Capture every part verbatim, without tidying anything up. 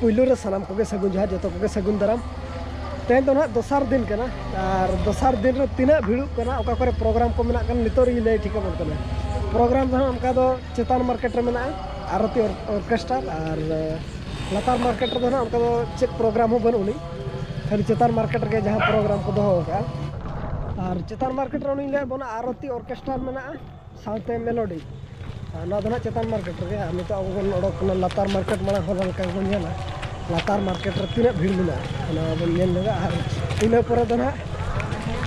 ᱯᱩᱭᱞᱩ ᱨᱮ ᱥᱟᱱᱟᱢ ᱠᱚᱜᱮ ᱥᱟᱹᱜᱩᱱ ᱡᱚᱦᱟᱨ, ᱡᱚᱛᱚ ᱠᱚᱜᱮ ᱥᱟᱹᱜᱩᱱ ᱫᱟᱨᱟᱢ᱾ ᱛᱮᱦᱮᱧ ᱫᱚ ᱱᱟᱦᱟᱜ ᱫᱚᱥᱟᱨ ᱫᱤᱱ ᱠᱟᱱᱟ, ᱟᱨ ᱫᱚᱥᱟᱨ ᱫᱤᱱ ᱨᱮ ᱛᱤᱱᱟᱹᱜ ᱵᱷᱤᱲᱚᱜ ᱠᱟᱱᱟ, ᱚᱠᱟ ᱠᱚᱨᱮ ᱯᱨᱳᱜᱨᱟᱢ ᱠᱚ ᱢᱮᱱᱟᱜ ᱠᱟᱱᱟ, ᱱᱤᱛᱚᱜ ᱨᱮᱧ ᱞᱟᱹᱭ ᱴᱷᱤᱠ ᱟᱵᱚᱱ ᱠᱟᱱᱟ᱾ ᱯᱨᱳᱜᱨᱟᱢ ᱫᱚ ᱱᱟᱦᱟᱜ ᱚᱱᱠᱟ ᱫᱚ ᱪᱮᱛᱟᱱ ᱢᱟᱨᱠᱮᱴ ᱨᱮ ᱢᱮᱱᱟᱜᱼᱟ ᱟᱨᱚᱛᱤ ᱚᱨ-, ᱚᱨᱠᱮᱥᱴᱟᱨ, ᱟᱨ ᱞᱟᱛᱟᱨ ᱢᱟᱨᱠᱮᱴ ᱨᱮᱫᱚ ᱱᱟᱦᱟᱜ ᱚᱱᱠᱟ ᱫᱚ ᱪᱮᱫ ᱯᱨᱳᱜᱨᱟᱢ ᱦᱚᱸ ᱵᱟᱹᱱᱩᱜ ᱟᱹᱱᱤᱡ, ᱠᱷᱟᱹᱞᱤ ᱪᱮᱛᱟᱱ ᱢᱟᱨᱠᱮᱴ ᱨᱮᱜᱮ ᱡᱟᱦᱟᱸ ᱯᱨᱳᱜᱨᱟᱢ ᱠᱚ ᱫᱚᱦᱚ ᱟᱠᱟᱫᱼᱟ᱾ ᱟᱨ ᱪᱮᱛᱟᱱ ᱢᱟᱨᱠᱮᱴ ᱨᱮ ᱚᱱᱮᱧ ᱞᱟᱹᱭᱟᱫ ᱵᱚᱱᱟ ᱟᱨᱚᱛᱤ ᱚᱨᱠᱮᱥᱴᱟᱨ ᱢᱮᱱᱟᱜᱼᱟ, ᱥᱟᱶᱛᱮ ᱢᱮᱞᱳᱰᱤ᱾ ᱟᱨ ᱱᱚᱣᱟ ᱫᱚ ᱱᱟᱦᱟᱜ ᱪᱮᱛᱟᱱ ᱢᱟᱨᱠᱮᱴ ᱨᱮᱜᱮ᱾ ᱟᱨ ᱱᱤᱛᱚᱜ ᱟᱵᱚ ᱵᱚᱱ ᱚᱰᱚᱠ ᱠᱟᱱᱟ ᱞᱟᱛᱟᱨ ᱢᱟᱨᱠᱮᱴ, ᱢᱟᱲᱟᱝ ᱦᱚᱸ ᱞᱮᱠᱟ ᱜᱮᱵᱚᱱ ᱧᱮᱞᱟ ᱞᱟᱛᱟᱨ ᱢᱟᱨᱠᱮᱴ ᱨᱮ ᱛᱤᱱᱟᱹᱜ ᱵᱷᱤᱲ ᱢᱮᱱᱟᱜᱼᱟ, ᱚᱱᱟ ᱵᱚᱱ ᱧᱮᱞ ᱧᱚᱜᱟ᱾ ᱟᱨ ᱤᱱᱟᱹ ᱯᱚᱨᱮ ᱫᱚ ᱱᱟᱦᱟᱜ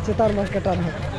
ᱪᱮᱛᱟᱱ ᱢᱟᱨᱠᱮᱴ ᱟᱨᱦᱚᱸ᱾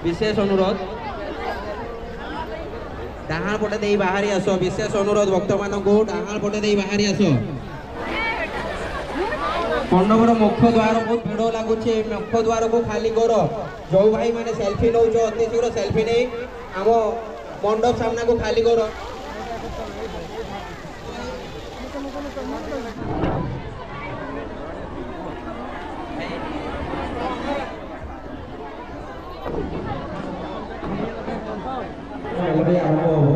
ବିଶେଷ ଅନୁରୋଧ, ଡାହାଣ ପଟେ ଦେଇ ବାହାରି ଆସ। ବିଶେଷ ଅନୁରୋଧ ଭକ୍ତମାନଙ୍କୁ, ଡାହାଣ ପଟେ ଦେଇ ବାହାରି ଆସ। ମଣ୍ଡପର ମୁଖ୍ୟ ଦ୍ୱାର ବହୁତ ଭିଡ଼ ଲାଗୁଛି, ମୁଖ୍ୟ ଦ୍ୱାରକୁ ଖାଲି କର। ଯୋଉ ଭାଇମାନେ ସେଲ୍ଫି ନଉଛ, ଅତି ଶୀଘ୍ର ସେଲ୍ଫି ନେଇ ଆମ ମଣ୍ଡପ ସାମ୍ନାକୁ ଖାଲି କର। ମେଲୋଡି ଆରମ୍ଭ ହବ।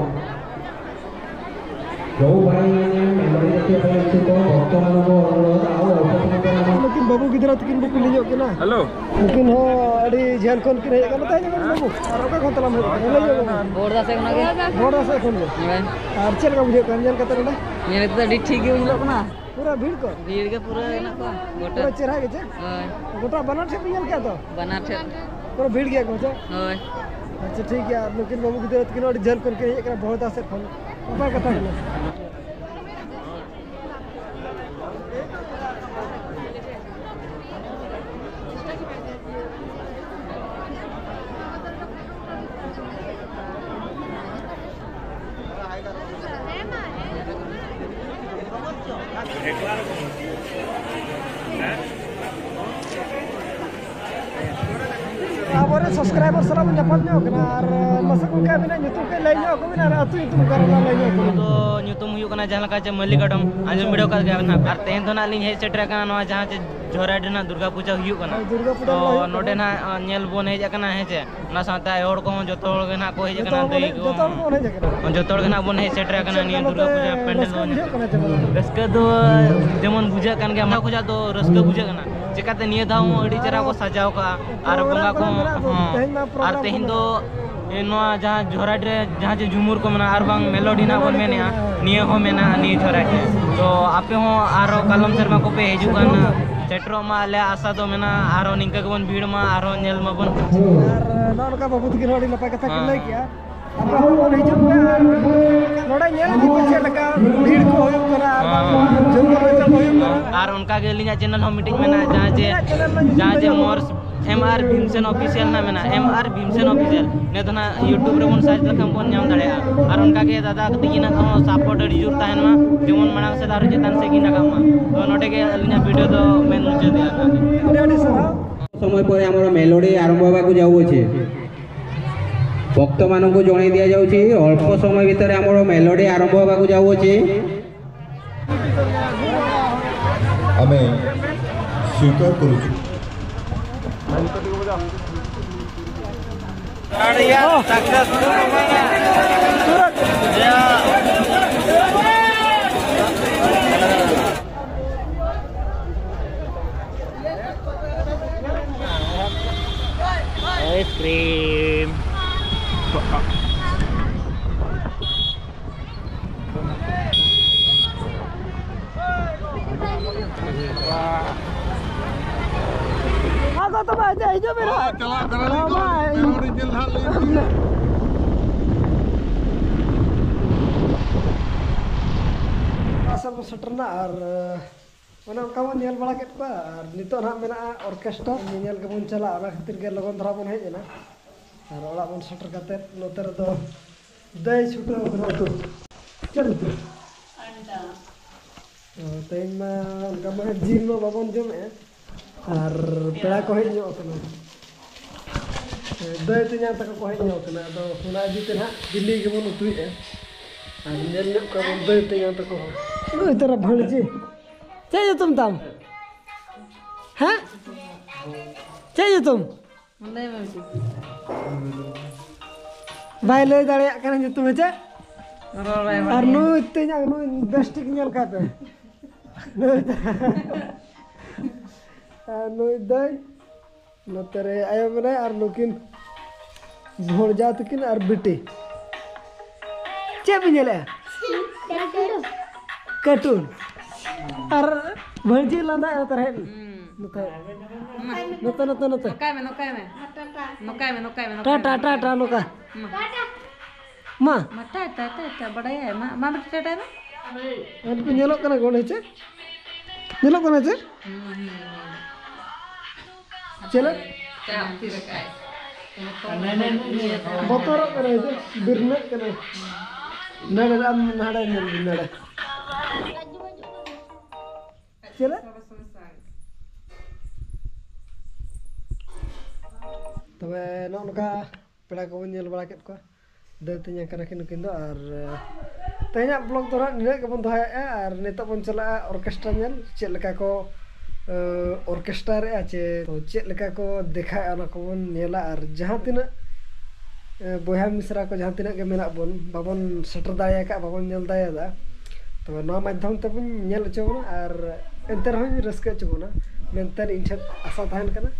ଯୋଉ ଭାଇମାନେ ମେଲୋଡି ଦେଖିବା ପାଇଁ ଇଚ୍ଛୁକ, ଭକ୍ତମାନଙ୍କୁ ଅନୁରୋଧ, ଆଉ ଅଳ୍ପ ସମୟ ପରେ ଆମ ᱱᱩᱠᱤᱱ ᱵᱟᱹᱵᱩ ᱜᱤᱫᱽᱨᱟᱹ ᱛᱟᱹᱠᱤᱱ ᱵᱚ ᱠᱩᱞᱤ ᱧᱚᱜ ᱠᱤᱱᱟ᱾ ᱦᱮᱞᱳ᱾ ᱱᱩᱠᱤᱱ ᱦᱚᱸ ᱟᱹᱰᱤ ᱡᱷᱟᱹᱞ ᱠᱷᱚᱱ ᱠᱤᱱ ᱦᱮᱡ ᱟᱠᱟᱱᱟ᱾ ᱛᱟᱦᱮᱸ ᱡᱮᱢᱚᱱ ᱵᱟᱹᱵᱩ, ᱟᱨ ᱚᱠᱟ ᱠᱷᱚᱱ ᱛᱟᱞᱟᱝ ᱦᱮᱡ ᱟᱠᱟᱱᱟ? ᱞᱟᱹᱭ ᱧᱚᱜ ᱢᱮ᱾ ᱵᱚᱲᱫᱟ ᱥᱮᱫ ᱠᱷᱚᱱᱟᱜ ᱜᱮ᱾ ᱵᱚᱲᱫᱟ ᱥᱮᱫ ᱠᱷᱚᱱ ᱜᱮ᱾ ᱦᱳᱭ᱾ ᱟᱨ ᱪᱮᱫ ᱞᱮᱠᱟ ᱵᱩᱡᱷᱟᱹᱜ ᱠᱟᱱᱟ ᱧᱮᱞ ᱠᱟᱛᱮ ᱱᱚᱰᱮ? ᱧᱮᱞ ᱠᱟᱛᱮ ᱟᱹᱰᱤ ᱴᱷᱤᱠ ᱜᱮ ᱧᱮᱞᱚᱜ ᱠᱟᱱᱟ᱾ ᱯᱩᱨᱟᱹ ᱵᱷᱤᱲ ᱠᱚ? ᱵᱷᱤᱲ ᱜᱮ ᱯᱩᱨᱟᱹ ᱦᱮᱱᱟᱜ ᱠᱚᱣᱟ ᱜᱚᱴᱟ᱾ ᱯᱩᱨᱟᱹ ᱪᱮᱦᱨᱟ ᱜᱮ ᱪᱮ? ᱦᱳᱭ᱾ ᱜᱚᱴᱟ ᱵᱟᱱᱟᱨ ᱴᱷᱮᱱ ᱯᱮ ᱧᱮᱞ ᱠᱮᱫ ᱫᱚ? ᱵᱟᱱᱟᱨ ᱴᱷᱮᱱ᱾ ᱯᱩᱨᱟᱹ ᱵᱷᱤᱲ ᱜᱮᱭᱟ ᱠᱚ ᱪᱮ? ᱦᱳᱭ᱾ ᱟᱪᱪᱷᱟ, ᱴᱷᱤᱠ ᱜᱮᱭᱟ᱾ ᱱᱩᱠᱤᱱ ᱵᱟᱹᱵᱩ ᱜᱤᱫᱽᱨᱟᱹ ᱛᱟᱹᱠᱤᱱ ᱦᱚᱸ ᱟᱹᱰᱤ ᱡᱷᱟᱹᱞ ᱠᱷᱚᱱ ᱠᱤᱱ ᱦᱮᱡ ᱟᱠᱟᱱᱟ, ᱵᱚᱲᱫᱟ ᱥᱮᱫ ᱠᱷᱚᱱ᱾ ᱱᱟᱯᱟᱭ ᱠᱟᱛᱷᱟ ᱠᱟᱱᱟ᱾ ᱟᱵᱚᱨᱮᱱ ᱥᱟᱵᱥᱠᱨᱟᱭᱵᱟᱨ ᱥᱟᱞᱟᱜ ᱵᱚᱱ ᱧᱟᱯᱟᱢ ᱧᱚᱜ ᱠᱟᱱᱟ᱾ ᱟᱨ ᱢᱟᱥᱮ ᱜᱚᱢᱠᱮ, ᱟᱹᱵᱤᱱᱟᱜ ᱧᱩᱛᱩᱢ ᱠᱟᱹᱡ ᱞᱟᱹᱭ ᱧᱚᱜ ᱟᱠᱚ ᱵᱤᱱ ᱟᱨ ᱟᱹᱛᱩ ᱧᱩᱛᱩᱢ ᱚᱠᱟ ᱨᱮ ᱞᱟᱹᱭ ᱧᱚᱜ ᱟᱠᱚ ᱵᱤᱱ᱾ ᱫᱚ ᱧᱩᱛᱩᱢ ᱦᱩᱭᱩᱜ ᱠᱟᱱᱟ ᱡᱟᱦᱟᱸ ᱞᱮᱠᱟ ᱪᱮ ᱢᱟᱹᱞᱤᱠ ᱟᱰᱚᱢ, ᱟᱸᱡᱚᱢ ᱵᱤᱰᱟᱹᱣ ᱟᱠᱟᱫ ᱜᱮᱭᱟ ᱵᱮᱱ ᱦᱟᱸᱜ᱾ ᱟᱨ ᱛᱮᱦᱮᱧ ᱫᱚ ᱱᱟᱜ ᱞᱤᱧ ᱦᱮᱡ ᱥᱮᱴᱮᱨ ᱟᱠᱟᱱᱟ ᱱᱚᱣᱟ ᱡᱟᱦᱟᱸ ᱪᱮ ᱡᱚᱦᱨᱟᱴ ᱨᱮᱱᱟᱜ ᱫᱩᱨᱜᱟ ᱯᱩᱡᱟᱹ ᱦᱩᱭᱩᱜ ᱠᱟᱱᱟ᱾ ᱦᱳᱭ, ᱫᱩᱨᱜᱟ ᱯᱩᱡᱟᱹ ᱛᱚ ᱢᱮᱞᱟ ᱦᱩᱭᱩᱜ ᱱᱚᱰᱮ ᱠᱟᱱᱟ᱾ ᱱᱟᱜ ᱧᱮᱞ ᱵᱚᱱ ᱦᱮᱡ ᱟᱠᱟᱱᱟ, ᱦᱮᱸ ᱪᱮ᱾ ᱚᱱᱟ ᱥᱟᱶᱛᱮ ᱟᱭᱳ ᱦᱚᱲ ᱠᱚᱦᱚᱸ ᱡᱚᱛᱚ ᱦᱚᱲ ᱜᱮ ᱱᱟᱜ ᱠᱚ ᱦᱮᱡ ᱡᱚᱛᱚ ᱟᱠᱟᱱᱟ, ᱦᱚᱲ ᱵᱚᱱ ᱫᱟᱹᱭ ᱦᱮᱡ, ᱠᱚ᱾ ᱡᱚᱛᱚ ᱦᱚᱲ ᱵᱚᱱ ᱦᱮᱡ ᱥᱮᱴᱮᱨ ᱟᱠᱟᱱᱟ ᱪᱮᱫ ᱱᱤᱭᱟᱹ ᱞᱮᱠᱟ ᱫᱩᱨᱜᱟ ᱱᱚᱛᱮ ᱯᱩᱡᱟᱹ ᱯᱮᱱᱰᱮᱞ ᱨᱟᱹᱥᱠᱟᱹ ᱫᱚ ᱵᱩᱡᱷᱟᱹᱜ ᱠᱟᱱᱟ ᱪᱮ ᱵᱟᱝ? ᱨᱟᱹᱥᱠᱟᱹ ᱫᱚ ᱡᱮᱢᱚᱱ ᱵᱩᱡᱷᱟᱹᱜ ᱠᱟᱱ ᱜᱮᱭᱟ, ᱢᱟᱲᱟᱝ ᱠᱷᱚᱱᱟᱜ ᱫᱚ ᱨᱟᱹᱥᱠᱟᱹ ᱵᱩᱡᱷᱟᱹᱜ ᱠᱟᱱᱟ᱾ ᱪᱮᱠᱟᱛᱮ ᱱᱤᱭᱟᱹ ᱫᱷᱟᱣ ᱦᱚᱸ ᱟᱹᱰᱤ ᱪᱮᱦᱨᱟ ᱠᱚ ᱥᱟᱡᱟᱣ ᱠᱟᱜᱼᱟ᱾ ᱟᱨ ᱯᱨᱳᱜᱨᱟᱢ ᱵᱚᱸᱜᱟ ᱠᱚᱨᱮ ᱠᱚᱦᱚᱸ, ᱢᱮᱱᱟᱜ ᱵᱚᱱ, ᱦᱚᱸ᱾ ᱛᱮᱦᱮᱧ ᱢᱟ ᱟᱨ ᱯᱨᱳᱜᱨᱟᱢ ᱛᱮᱦᱮᱧ ᱠᱚ ᱫᱚ, ᱢᱮᱱᱟᱜ᱾ ᱮ, ᱱᱚᱣᱟ ᱡᱟᱦᱟᱸ ᱡᱚᱦᱨᱟᱴ ᱨᱮ ᱡᱟᱦᱟᱸ ᱡᱮ ᱡᱷᱩᱢᱩᱨ ᱠᱚ ᱢᱮᱱᱟᱜᱼᱟ, ᱟᱨ ᱵᱟᱝ ᱢᱮᱞᱳᱰᱤ ᱱᱟᱜ ᱵᱚᱱ ᱢᱮᱞᱳᱰᱤ ᱠᱚ ᱢᱮᱱᱮᱜᱼᱟ, ᱢᱮᱱᱟᱜᱼᱟ᱾ ᱱᱤᱭᱟᱹ ᱦᱚᱸ ᱢᱮᱱᱟᱜᱼᱟ ᱱᱤᱭᱟᱹ ᱡᱚᱦᱨᱟᱴ ᱨᱮ᱾ ᱛᱚ ᱟᱯᱮ ᱦᱚᱸ ᱟᱨᱚ ᱠᱟᱞᱚᱢ ᱥᱮᱨᱢᱟ ᱠᱚᱯᱮ ᱦᱤᱡᱩᱜ ᱠᱟᱱᱟ᱾ ᱥᱮᱴᱮᱨᱚᱜ ᱢᱮ᱾ ᱥᱮᱴᱮᱨᱚᱜ ᱢᱟ, ᱟᱞᱮᱭᱟᱜ ᱟᱥᱟ ᱫᱚ ᱢᱮᱱᱟᱜᱼᱟ᱾ ᱟᱨᱦᱚᱸ ᱱᱤᱝᱠᱟᱹ ᱜᱮᱵᱚᱱ ᱵᱷᱤᱲ ᱢᱟ, ᱟᱨᱦᱚᱸ ᱧᱮᱞ ᱢᱟᱵᱚᱱ᱾ ᱟᱨ ᱱᱚᱜᱼᱚ ᱱᱚᱝᱠᱟ ᱵᱟᱹᱵᱩ ᱛᱟᱹᱠᱤᱱ ᱦᱚᱸ ᱟᱹᱰᱤ ᱱᱟᱯᱟᱭ ᱠᱟᱛᱷᱟ ᱠᱤᱱ ᱞᱟᱹᱭ ᱠᱮᱜᱼᱟ᱾ ᱟᱯᱮ ᱦᱚᱸ ᱵᱚᱱ ᱦᱤᱡᱩᱜ ᱯᱮ ᱟᱨ ᱱᱚᱰᱮ ᱧᱮᱞ ᱤᱫᱤ ᱯᱮ ᱪᱮᱫ ᱞᱮᱠᱟ ᱵᱷᱤᱲ ᱠᱚ ᱦᱩᱭᱩᱜ ᱠᱟᱱᱟ ᱟᱨ ᱵᱟᱝ ᱡᱚᱢ ᱧᱩ ᱠᱚ ᱦᱩᱭᱩᱜ ᱠᱟᱱᱟ᱾ ᱟᱨ ᱚᱱᱠᱟ ᱜᱮ ᱟᱹᱞᱤᱧᱟᱜ ᱪᱮᱱᱮᱞ ᱦᱚᱸ ᱢᱤᱫᱴᱤᱡ ᱢᱮᱱᱟᱜᱼᱟ, ᱡᱟᱦᱟᱸ ᱡᱮ, ᱡᱟᱦᱟᱸ ᱡᱮ ᱢᱚᱨᱥ ᱮᱢ ᱟᱨ ᱵᱷᱤᱢᱥᱮᱱ ᱚᱯᱷᱤᱥᱤᱭᱟᱞ ᱱᱟᱜ ᱢᱮᱱᱟᱜᱼᱟ, ᱮᱢ ᱟᱨ ᱵᱷᱤᱢᱥᱮᱱ ᱚᱯᱷᱤᱥᱤᱭᱟᱞ᱾ ᱱᱤᱭᱟᱹ ᱫᱚ ᱱᱟᱜ YouTube ᱨᱮᱵᱚᱱ ᱥᱟᱨᱪ ᱞᱮᱠᱷᱟᱱ ᱵᱚᱱ ᱧᱟᱢ ᱫᱟᱲᱮᱭᱟᱜᱼᱟ᱾ ᱟᱨ ᱚᱱᱠᱟ ᱜᱮ ᱫᱟᱫᱟ ᱛᱟᱹᱠᱤᱱᱟᱜ ᱦᱚᱸ ᱥᱟᱯᱳᱨᱴ ᱟᱹᱰᱤ ᱡᱳᱨ ᱛᱟᱦᱮᱱ ᱢᱟ, ᱡᱮᱢᱚᱱ ᱢᱟᱲᱟᱝ ᱥᱮᱫ ᱟᱨᱦᱚᱸ ᱪᱮᱛᱟᱱ ᱥᱮᱫ ᱠᱤᱱ ᱨᱟᱠᱟᱵ ᱢᱟ᱾ ᱛᱚ ᱱᱚᱰᱮ ᱜᱮ ᱟᱹᱞᱤᱧᱟᱜ ᱵᱷᱤᱰᱤᱭᱳ ᱫᱚ ᱢᱮᱱ ᱢᱩᱪᱟᱹᱫᱮᱜᱼᱟ ᱱᱚᱰᱮ᱾ ଆଡ଼େ ଆଡ଼େ ସାରା। ସମୟ ପରେ ଆମର ମେଲୋଡି ଆରମ୍ଭ ହେବାକୁ ଯାଉଅଛି। ଭକ୍ତମାନଙ୍କୁ ଜଣାଇ ଦିଆଯାଉଛି, ଅଳ୍ପ ସମୟ ଭିତରେ ଆମର ମେଲୋଡି ଆରମ୍ଭ ହେବାକୁ ଯାଉଅଛି। ଆମେ ସ୍ୱୀକାର କରୁଛୁ। ᱟᱭᱤᱥᱠᱨᱤᱢ᱾ ᱟᱫᱚ ᱛᱚᱵᱮ ᱦᱤᱡᱩᱜ ᱵᱤᱱ ᱦᱟᱸᱜ᱾ ᱪᱟᱞᱟᱜ ᱠᱟᱱᱟᱞᱤᱧ ᱛᱚ, ᱵᱟᱭ᱾ ᱢᱮᱞᱳᱰᱤ ᱧᱮᱞ ᱦᱟᱸᱜ ᱞᱤᱧ ᱤᱫᱤᱭᱟ᱾ ᱚᱠᱟ ᱥᱮᱫ ᱵᱚᱱ ᱥᱮᱴᱮᱨᱱᱟ ᱟᱨ ᱚᱱᱮ ᱚᱱᱠᱟ ᱵᱚᱱ ᱧᱮᱞ ᱵᱟᱲᱟ ᱠᱮᱫ ᱠᱚᱣᱟ ᱟᱨ ᱱᱤᱛᱚᱜ ᱱᱟᱦᱟᱜ ᱢᱮᱱᱟᱜᱼᱟ ᱚᱨᱠᱮᱥᱴᱟᱨ ᱧᱮᱧᱮᱞ ᱜᱮᱵᱚᱱ ᱪᱟᱞᱟᱜᱼᱟ, ᱚᱱᱟ ᱠᱷᱟᱹᱛᱤᱨ ᱜᱮ ᱞᱚᱜᱚᱱ ᱫᱷᱟᱨᱟ ᱵᱚᱱ ᱦᱮᱡ ᱮᱱᱟ᱾ ᱟᱨ ᱚᱲᱟᱜ ᱵᱚᱱ ᱥᱮᱴᱮᱨ ᱠᱟᱛᱮᱫ ᱱᱚᱛᱮ ᱨᱮᱫᱚ ᱫᱟᱹᱭ ᱪᱷᱩᱴᱟᱹᱣ ᱠᱟᱱᱟ ᱩᱛᱩ᱾ ᱪᱮᱫ ᱩᱛᱩ? ᱚ, ᱛᱮᱦᱮᱧ ᱢᱟ ᱚᱱᱠᱟ ᱢᱟ ᱡᱤᱞ ᱢᱟ ᱵᱟᱵᱚᱱ ᱡᱚᱢᱮᱜᱼᱟ᱾ ᱟᱨ ᱯᱮᱲᱟ ᱠᱚ ᱦᱮᱡ ᱧᱚᱜ ᱟᱠᱟᱱᱟ᱾ ᱫᱟᱹᱭ ᱛᱮᱧᱟᱝ ᱛᱟᱠᱚ ᱠᱚ ᱦᱮᱡ ᱧᱚᱜ ᱟᱠᱟᱱᱟ᱾ ᱟᱫᱚ ᱚᱱᱟ ᱤᱫᱤ ᱛᱮ ᱱᱟᱦᱟᱜ ᱵᱤᱞᱤ ᱜᱮᱵᱚᱱ ᱩᱛᱩᱭᱮᱫᱼᱟ᱾ ᱟᱨ ᱧᱮᱞ ᱧᱚᱜ ᱠᱚᱣᱟ ᱵᱚᱱ ᱫᱟᱹᱭ ᱛᱮᱧᱟᱝ ᱛᱟᱠᱚ ᱦᱚᱸ᱾ ᱱᱩᱭ ᱛᱟᱨᱟ ᱵᱷᱟᱹᱲᱡᱤ᱾ ᱪᱮᱫ ᱧᱩᱛᱩᱢ ᱛᱟᱢ? ᱦᱮᱸ? ᱪᱮᱫ ᱧᱩᱛᱩᱢ? ᱞᱟᱹᱭ ᱢᱮ ᱵᱤᱴᱤ᱾ ᱵᱟᱭ ᱞᱟᱹᱭ ᱫᱟᱲᱮᱭᱟᱜ ᱠᱟᱱᱟ ᱧᱩᱛᱩᱢ, ᱦᱮᱸ ᱪᱮ? ᱨᱚᱲ ᱵᱟᱭ ᱟᱨ ᱵᱟᱲᱟᱭᱟ᱾ ᱱᱩᱭ ᱛᱮᱧᱟᱝ, ᱱᱩᱭ ᱵᱮᱥ ᱴᱷᱤᱠ ᱧᱮᱞ ᱠᱟᱭ ᱯᱮ᱾ ᱱᱩᱭ ᱫᱚ᱾ ᱟᱨ ᱱᱩᱭ ᱫᱚᱭ ᱱᱚᱛᱮ ᱨᱮ ᱟᱭᱳ ᱢᱮᱱᱟᱭᱟ ᱟᱨ ᱱᱩᱠᱤᱱ ᱵᱷᱚᱲᱡᱟ ᱛᱟᱹᱠᱤᱱ ᱟᱨ ᱵᱤᱴᱤ᱾ ᱪᱮᱫ ᱯᱮ ᱧᱮᱞᱮᱜᱼᱟ? ᱠᱟᱨᱴᱩᱱ᱾ ᱟᱨ ᱵᱷᱟᱹᱲᱡᱤ ᱞᱟᱸᱫᱟ ᱮᱱᱟ ᱛᱟᱦᱮᱸᱫ᱾ ᱱᱚᱛᱮ᱾ ᱱᱚᱛᱮ, ᱱᱚᱛᱮ, ᱱᱚᱛᱮ᱾ ᱱᱚᱠᱟᱭ ᱢᱮ, ᱱᱚᱠᱟᱭ ᱢᱮ᱾ ᱱᱚᱠᱟᱭ ᱢᱮ, ᱱᱚᱠᱟᱭ ᱢᱮ, ᱱᱚᱠᱟᱭ ᱴᱟᱴᱟ, ᱢᱮ᱾ ᱴᱟᱴᱟ, ᱱᱚᱠᱟ᱾ ᱢᱟ᱾ ᱢᱟ᱾ ᱢᱟ, ᱴᱟᱴᱟ, ᱴᱟᱴᱟ, ᱵᱟᱰᱟᱭᱟᱭ᱾ ᱢᱟ, ᱢᱟ, ᱵᱤᱴᱤ, ᱴᱟᱴᱟᱭ ᱢᱮ᱾ ᱟᱨ ᱠᱚ ᱧᱮᱞᱚᱜ ᱠᱟᱱᱟ ᱠᱚ ᱚᱸᱰᱮ, ᱪᱮ? ᱧᱮᱞᱚᱜ ᱠᱟᱱᱟ, ᱪᱮ? ᱪᱮᱞᱮ? ᱪᱟᱯ ᱛᱤ ᱨᱟᱠᱟᱭ᱾ ᱵᱚᱛᱚᱨᱚᱜ ᱠᱟᱱᱟᱭ, ᱪᱮ? ᱵᱤᱨᱱᱟᱹᱜ ᱠᱟᱱᱟᱭ᱾ ᱱᱚᱰᱮ, ᱟᱢ ᱱᱟᱰᱮ ᱧᱮᱞ ᱵᱤᱱ, ᱱᱚᱰᱮ᱾ ᱪᱮᱞᱮ? ᱛᱚᱵᱮ ᱱᱚᱜᱼᱚ ᱱᱚᱝᱠᱟ ᱯᱮᱲᱟ ᱠᱚᱵᱚᱱ ᱧᱮᱞ ᱵᱟᱲᱟ ᱠᱮᱫ ᱠᱚᱣᱟ, ᱫᱟᱹᱭ ᱛᱮᱧᱟᱝ ᱠᱟᱱᱟ ᱠᱤᱱ ᱱᱩᱠᱤᱱ ᱫᱚ᱾ ᱟᱨ ᱛᱮᱦᱮᱧᱟᱜ ᱵᱞᱚᱜ ᱫᱚ ᱱᱟᱦᱟᱜ ᱱᱤᱱᱟᱹᱜ ᱜᱮᱵᱚᱱ ᱫᱚᱦᱚᱭᱮᱫᱼᱟ᱾ ᱟᱨ ᱱᱤᱛᱚᱜ ᱵᱚᱱ ᱪᱟᱞᱟᱜᱼᱟ ᱚᱨᱠᱮᱥᱴᱨᱟ ᱧᱮᱞ, ᱪᱮᱫ ᱞᱮᱠᱟ ᱠᱚ ᱚᱨᱠᱮᱥᱴᱨᱟᱨᱮᱜᱼᱟ ᱪᱮ ᱛᱚ ᱪᱮᱫ ᱞᱮᱠᱟ ᱠᱚ ᱫᱮᱠᱷᱟᱣᱮᱫᱼᱟ, ᱚᱱᱟ ᱠᱚᱵᱚᱱ ᱧᱮᱞᱟ᱾ ᱟᱨ ᱡᱟᱦᱟᱸ ᱛᱤᱱᱟᱹᱜ ᱵᱚᱭᱦᱟ ᱢᱤᱥᱨᱟ ᱠᱚ ᱡᱟᱦᱟᱸ ᱛᱤᱱᱟᱹᱜ ᱜᱮ ᱢᱮᱱᱟᱜ ᱵᱚᱱ, ᱵᱟᱵᱚᱱ ᱥᱮᱴᱮᱨ ᱫᱟᱲᱮ ᱟᱠᱟᱫ, ᱵᱟᱵᱚᱱ ᱧᱮᱞ ᱫᱟᱲᱮᱭᱟᱫᱟ, ᱛᱚᱵᱮ ᱱᱚᱣᱟ ᱢᱟᱫᱽᱫᱷᱚᱢ ᱛᱮᱵᱚᱱ ᱧᱮᱞ ᱦᱚᱪᱚ ᱵᱚᱱᱟ᱾ ᱟᱨ ᱮᱱᱛᱮ ᱨᱮᱦᱚᱸᱧ ᱨᱟᱹᱥᱠᱟᱹ ᱦᱚᱪᱚ ᱵᱚᱱᱟ ᱢᱮᱱᱛᱮ ᱤᱧ ᱴᱷᱮᱱ ᱟᱥᱟ ᱛᱟᱦᱮᱱ ᱠᱟᱱᱟ᱾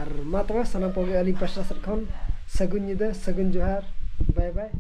ᱟᱨ ᱢᱟ ᱛᱚᱵᱮ ᱥᱟᱱᱟᱢ ᱠᱚᱜᱮ ᱟᱹᱞᱤᱧ ᱯᱟᱥᱴᱟ ᱥᱮᱫ ᱠᱷᱚᱱ ᱥᱟᱹᱜᱩᱱ ᱧᱤᱫᱟᱹ, ᱥᱟᱹᱜᱩᱱ ᱡᱚᱦᱟᱨ, ᱵᱟᱭ ᱵᱟᱭ᱾